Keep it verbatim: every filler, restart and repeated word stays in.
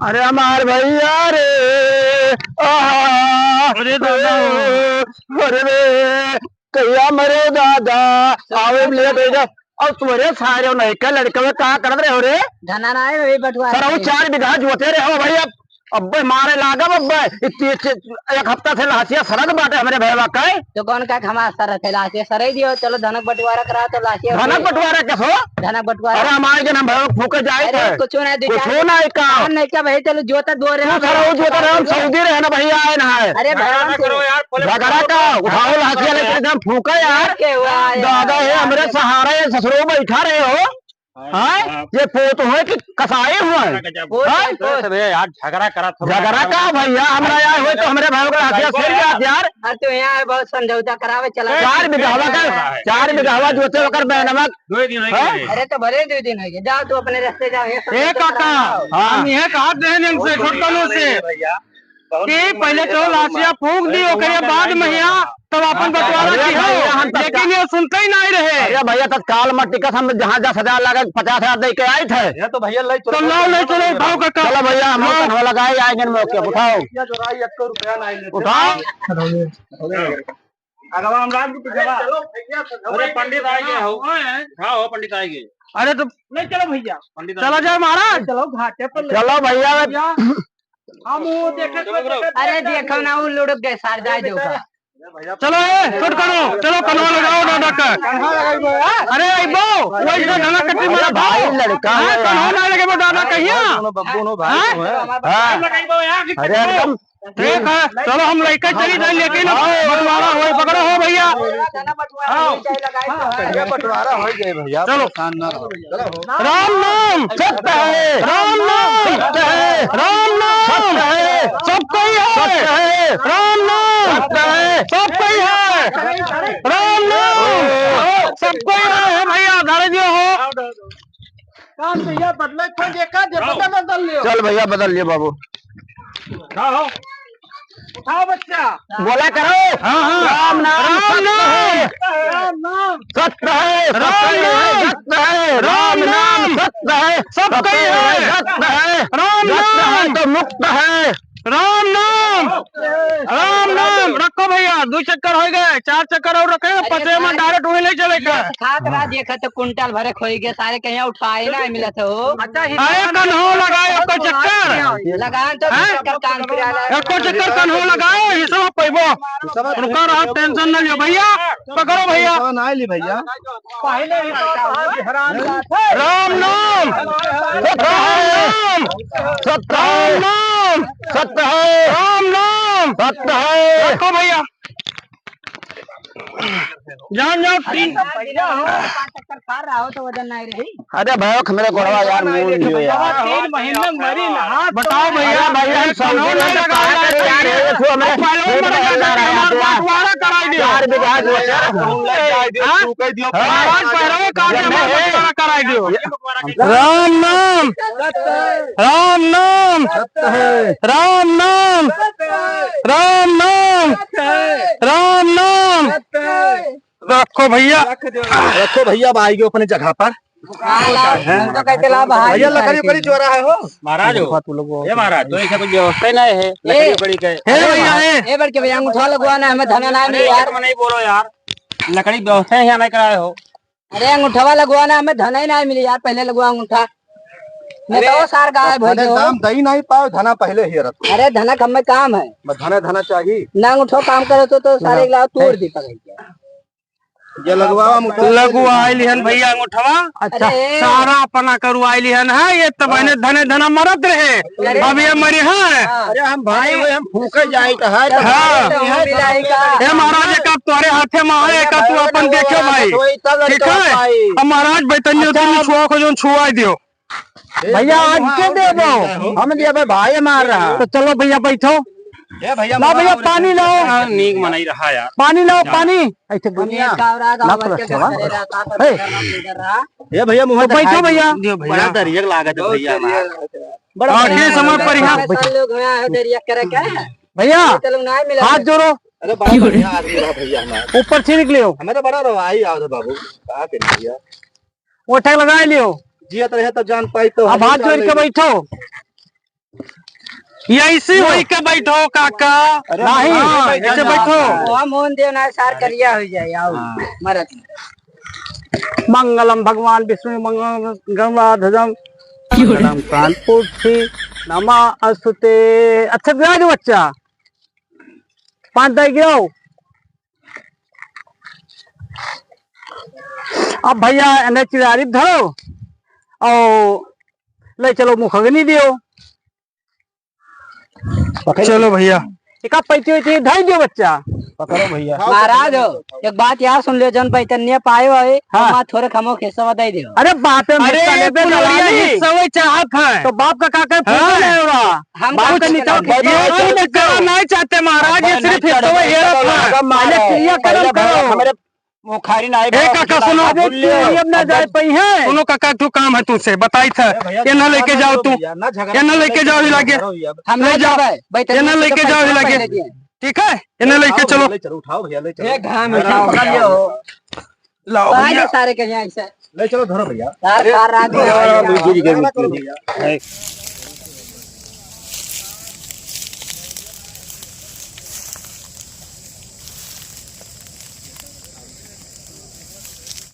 अरे हमार भैया रे, आहा, अरे दादा। अरे रे, कहिया मरे दादा, आवे लेट हो जा। और तोरे सारे नयका लड़कवे का करत रहे हो रे? धना ना है, वही बंटवारा सर, वो है। चार बीघा जोते रहे हो भैया, अब्बे मारे लागब अब्बे। इतनी, इतनी, एक हफ्ता से लहसिया सरद बाटे हमरे भैया का। तो कौन का हमार सरद है? लहसिया सरे दियो, चलो धनक बंटवारा करा तो लहसिया धनक उठे। बंटवारा के हो? धनक बंटवारा। अरे हमारे के नाम भैया फूके जाए अरे थे। कुछ ना, दो कुछ चार हो ना है का? काम नहीं क्या भाई, चलो जोता दो रहे तू हम। सारा वो जोता रहे, हम सऊदी रहे ना भैया, आए ना है। अरे भैया, झगड़ा ना करो यार, बोले झगड़ा का, उठाओ लहसिया लेके एकदम फूके यार। के हुआ यार? दादा है हमरे सहारा, ये ससुरो बैठा रहे हो। हाँ, हाँ। ये पोत हुए कि कसाई हुए? पोत हाँ? है, पोत। अरे यार, झगड़ा करा थोड़ा झगड़ा कम। का भैया, हमरा यार होए तो हमरे भाई का हथिया सिर जात यार। हाँ, तो यहाँ बहुत समझौता करावे चला। चार बीघावा का, चार बीघावा जोते ओकर बहनवा। दो दिन हो हाँ? गए। अरे तो भले दो दिन हो गए, जाओ तू अपने रास्ते जाओ, ये ए समझौता काका, कराओ। हाँ। हम ये कहा दे इनसे, छोटकनों से। भैया, कि पहिले तो लाशिया फूंक दी, ओकरे बाद में यहाँ तब अपन बंटवारा अरे किहो, भैया, हम तत्काल लेकिन ये सुनते ही नहीं रहे। अरे भैया, तत्काल मत टिकट, हम जहाँ जा सजा लगा पचास हजार दे के आए थे। ये तो भैया ले तो चलो। लो, ले चलो, उठाओ काका। चलो भैया, हम लो। कन्हवा लगाए, आएंगे मौके, उठाओ। रुपया जो रहा, एक रुपया नहीं लेते। उठाओ। अगवा हम रात को जवा। अरे पंडित आए गए हो। हाँ, हो पंडित आए गए। अरे तो नहीं, चलो भैया। पंडित चला आए गए। जाए महाराज। चलो घाटे पर ले। चलो भैया। भैया, हम वो देखे चलो, चलो। अरे देखो ना, वो लुढ़क गए, सार जाए दो का। चलो ए, छोटकनो, चलो कन्हवा लगाओ दादा का। कन्हवा लगाई बो, हाँ? अरे अइबो, वही तो धना कट्टी अरे मारा भाई, भाई। लड़का हाँ, है कन्हवा यार। ना लगे बो दादा कहिया। दोनों बब्बू नो भाई हाँ? तो हैं। हाँ। अरे एकदम ठीक है, चलो हम लइके चली जाए, लेकिन बंटवारा होए, पकड़ो हो भैया। हाँ। भैया बंटवारा हो गए भैया, चलो। परेशान ना रहो। चलो। राम नाम सत्य है, राम नाम सत्य है, राम नाम सत्य है, सबको ही है। सत्य है। राम नाम सत्य है, सबको ही है। राम नाम सबको ही है भैया, धरे जो हो। काम भैया बदले, खोज एक का जे बदल, बदल लियो। चल भैया, बदल लियो बाबू। उठाओ। उठाओ बच्चा। बोला करो। हाँ, हाँ। राम नाम राम सत्य नाम। है। राम नाम। सत्य है, राम सत्य है, नाम। सत्य है, राम राम नाम। सत्य है, सत्य है। सत्य है, सत्य है। राम सत्य है नाम। तो मुक्त है। राम नाम। राम नाम। रखो भैया, दो चक्कर हो गए, चार चक्कर और रखेंगे, अरे पचरे में साहब, direct वहीं ले चले का। ये खात रहा, देखा तो कुंटल भरे खोई गए, सारे कहीं उठाए ना मिला था हो। अच्छा, अरे कन्हो लगाए एको चक्कर। लगान तो हैं? चक्कर कान फिरा रहा है। एको चक्कर कन्हो लगाए, हिसाब पैबो। रुका रहा, tension ना लियो भैया, पकड़ो भैया। ना ली भैया। पहले ही तो हराम जात है। राम नाम। राम नाम। सत्य है। राम नाम। सत्य है। राम नाम। सत्य है। रखो भैया। जान जाओ, तीन। अरे, तो पहले हो, पाँच चक्कर खा रहा हो, तो वजन नहीं रही। अरे भाई, मेरे गोड़वा यार, मूंद लियो यार। तीन महीने मरी नहा, बताओ भैया, अरे भाई, हम कन्हो नहीं लगा रहे यार, ये तो हमें पहलवान मर जाता है, हमारा बंटवारा कराई दियो। चार बीघा जो है, हाँ? तू कह दियो, हाँ? पहलवान पहलवे काट के हमारा बंटवारा कराई दियो। राम नाम, राम नाम, राम नाम, राम नाम, राम नाम। रखो भैया। रखो भैया, अब आइगे अपने जगह पर। हाँ, लाओ, हैं? तुम तो कहते लाओ, बाहर भैया, ही लकड़ी उखाड़ उकड़ी के। चोरा है हो। महाराज हो। तू लोग वो ए महाराज, तो ऐसा कुछ व्यवस्था ही नहीं है। लकड़ी ए, उकड़ी के। हे भैया, ए। ए बड़के भैया, अंगूठा लगवाना है, हमें धना ना अरे मिले यार। यार, मैं नहीं बोलो यार, लकड़ी व्यवस्था ही नहीं कराए हो। अरे अंगूठवा लगवाना, हमें धना ही नहीं मिले यार, पहले लगवा अंगूठा। नहीं अरे, तो वो सार गायब हो पहले गयो। दाम दई नहीं पाओ, धना पहले ही रखो। अरे धना कम में काम है। बस धना, धना चाहिए। ना अंगूठो काम करो तो, तो सारे हाँ। लाओ तोड़ दी पकड़ के। ये लगवावा मुखिया। लगवाई लिहन भैया अंगूठवा। अच्छा। अरे। सारा अपना करवाई लिहन है, ये तो हाँ। बहने धने धना मरत रहे। अरे। अब ये मरी है। हाँ। अरे हम भाई अरे। हुए, हम फूके जाए तो है, तो हाँ। भाई तो हम मिलाई का। ए महाराज, एक आप तोरे हाथे में आए, एक आप तू अपन देखियो भाई। वही तब ठीक है? भाई। अब महाराज बैतनियो अच्छा, तुम अब छुआ को जोन छुआ दियो। भैया, आज के देबो? हम देबे, भाई मार रहा। तो चलो भैया, बैठो। ए भैया, लाओ भैया, पानी लाओ। हाँ, नीक मनाई रहा यार। पानी लाओ, पानी। ऐसे दुनिया। ना तो रखो, हाँ। ए। ए भैया, मुँह तो बैठो भैया। दियो भैया। बड़ा दरिया लागत है भैया हमार। बड़ा आखिरी समय पर यहाँ। पैसा लोग हुआ है दरिया करे के। भैया, चलो ना मिला। हाथ जोड़ो। अरे बड़ा बढ़िया आदमी रहा भैया हमार। ऊपर छिड़क लियो। हमें तो बड़ा रवाई आवत है बाबू। का करी भैया? ओठक लगाए लियो। जियत रहे तो जान पाई तो अब हम हाथ जोड़ के बैठो। ऐसे होई के बैठो काका। अरे नहीं, हाँ, ऐसे बैठो। हम होन देव ना सार करिया हो जाए, आओ। हाँ। मरत। मंगलम भगवान विष्णु मंगलम गंगाध्वजम। क्यों रे? मंगलम कानपुर थी नमा अस्तुते। अच्छा, गिरा दो बच्चा। पाँच दाई गिराओ। अब भैया एने चिरारी धरो और ले चलो मुखगनी दियो। पकड़। चलो भैया। एका पैती वैती धई दियो बच्चा। पकड़ो भैया। महाराज हो, एक बात यार सुन लियो, जौन पैतनिया पाए हो, हाँ। हमार थोड़े खमो खेसवा दे दियो। अरे बाप रे, अरे, हिस्सा लेबे पुनौरिया ना वाली। हिस्सा वही चाहत है। तो बाप का का करे हाँ। पूछो नहीं हो रहा। हम बाप का का निकाल के ये नहीं चढ़ो, नहीं चाहते महाराज, ये सिर्फ हिस्सा वही है। पहले क्रिया कर्म करो। हमरे मुखारी ना आए ए बाबा, काका, सुनो। अबे भूल लियो। तू अब ना जाए पाई है। सुनो काका, तू काम है तुझसे, बताई था। ए भैया, ये ना लेके जाओ तू। भैया, ना झगड़ा ये ना लेके जाओ, ये लागे। करो भैया। हम ले ना जाओ। जाबे, बैठे ये ना नहीं, लेके तो जाओ, ये पैसा लागे। पहले दिए। ठीक है, ये ना लेके उठाओ चलो। भैया, ले चलो, उठाओ भैया, ले चलो। एक घाम उठाओ, उठा लियो। लाओ बाहर भैया। ये सारे के यहाँ ऐसे। ले चलो, धरो भैया। तार, तार रात में भैया, आवाज। गिर गए, गिर गए।